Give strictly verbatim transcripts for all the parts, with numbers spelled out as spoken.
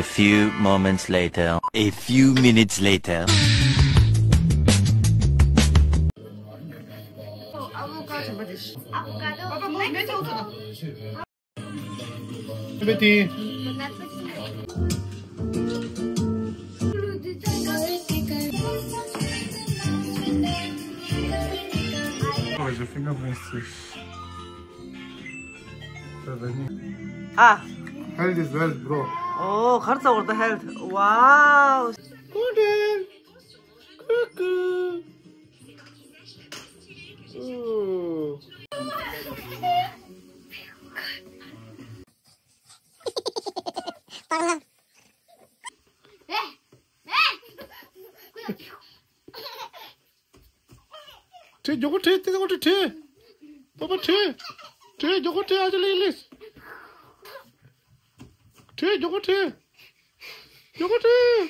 A few moments later. A few minutes later. ཨ། Health is wealth, bro. ཨོ། གར་ཚ་བར་ད་health. Wow. Good. Good, good. Ooh. ཁྲིད། མགྱོགས་པོ་ཁྲིད། དེ་མགྱོགས་པོ་ཁྲིད། ཁྲིད། པ་པ་ཁྲིད། ཁྲིད། མགྱོགས་པོ་ཁྲིད། ཨ་ཅེ་ལིས་ལིས། ཁྲིད། མགྱོགས་པོ་ཁྲིད། མགྱོགས་པོ་ཁྲིད།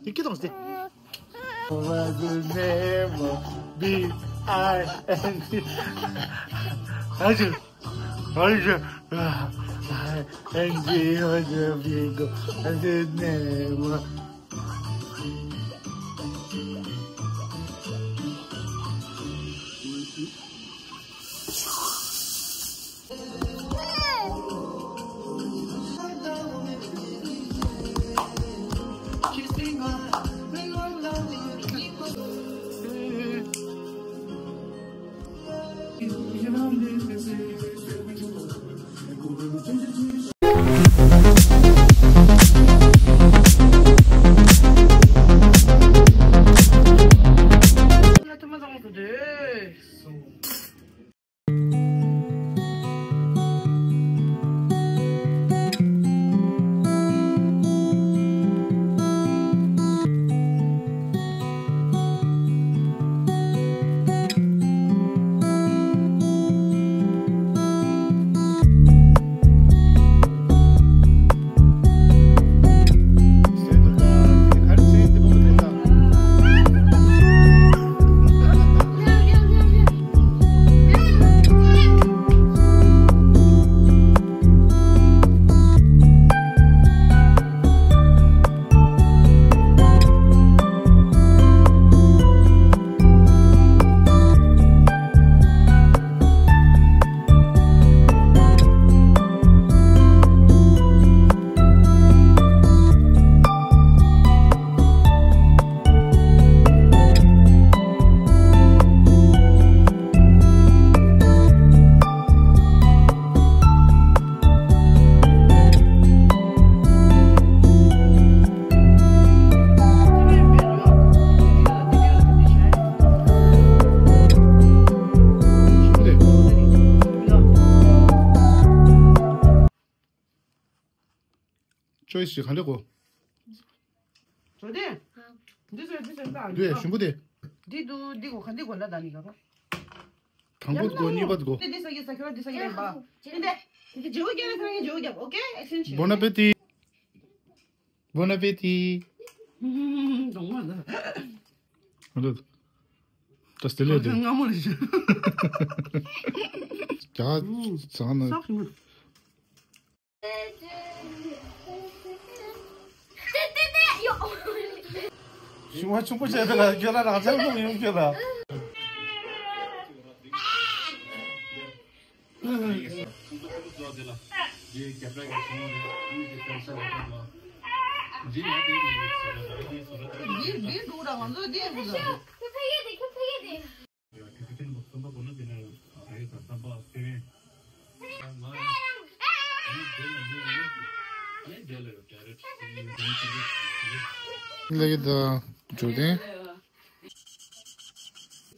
དེ་སྐད་གཏོང་སྟེ། choice ག་འདྲ་གོ། འདི་ཟེར་འདི་ཟེར་ད། འདི་ཞུམ་པོ་དེ། འདི་འདུག་འདི་གོ་ག་འདི་གོ་ལ་ད་ནི་ག་གོ། དང་པོ་གོ། གཉིས་པ་གོ། འདི་འདི་ས་གི་ས་ཁྱོད་འདི་ས་གི་རེད་པ། འདི་འདི་འདི་ཇེ་བོ་རྒྱབ་ན་ཁྱོད་ཀྱི་ཇེ་བོ་རྒྱབ། ཨོ་ཀེ། ཨེག་ཤན་ཤིག Bon appétit. Bon appétit. གདོང་མ་ད། ཨ་ལོ། ད་སྟེ་ལེ་དེ། སྔ་མོ་ལས་ཤི། རྒྱ་ཚང་ན། ས་ཞིམ། ཞུ་བ་ཆུང་པོ་བྱས་ཏེ་ལ་ཁྱོད་རང་རང་ཅག་ལོག་ཡོང་ཁྱོད་ལ། འདི་འདི་འདུག་ར་ང་ཚོ་འདི་འདུག་ར། ལགས་ཀྱི་ད་འབྱོར་ལྡན།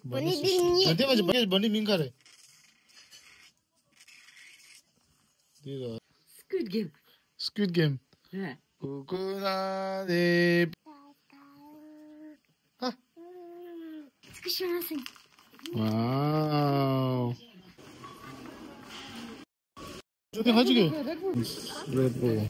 བོ་ནི་འདི་ཉིད། ད་ལྟའི་བར་གྱི་བོ་ནི་མིང་ག་རེད། འདི་ལ། Squid Game. Squid Game. རེད། ཀུ་ཀུ་ར་རེ། ཧ། Wow. ཅོ་ཏི་ཧ་ཅི་གི། Red Bull.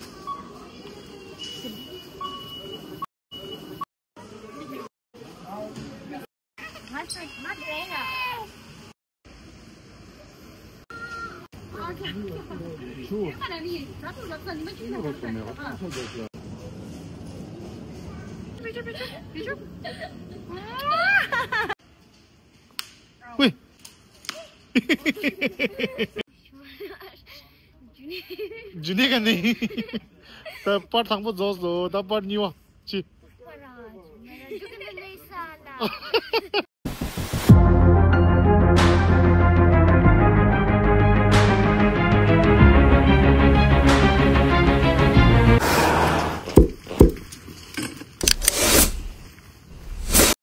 ཧུའི། ཇུ་ནི་ག་ནི། ད་པར་དང་པོ་རྫོགས་སོ། ད་པར་གཉིས་པ་ཅི། པར་རང་ཇུ་ནི་ར་ཇུ་ཀི་ནི་ལེ་ས་ལ།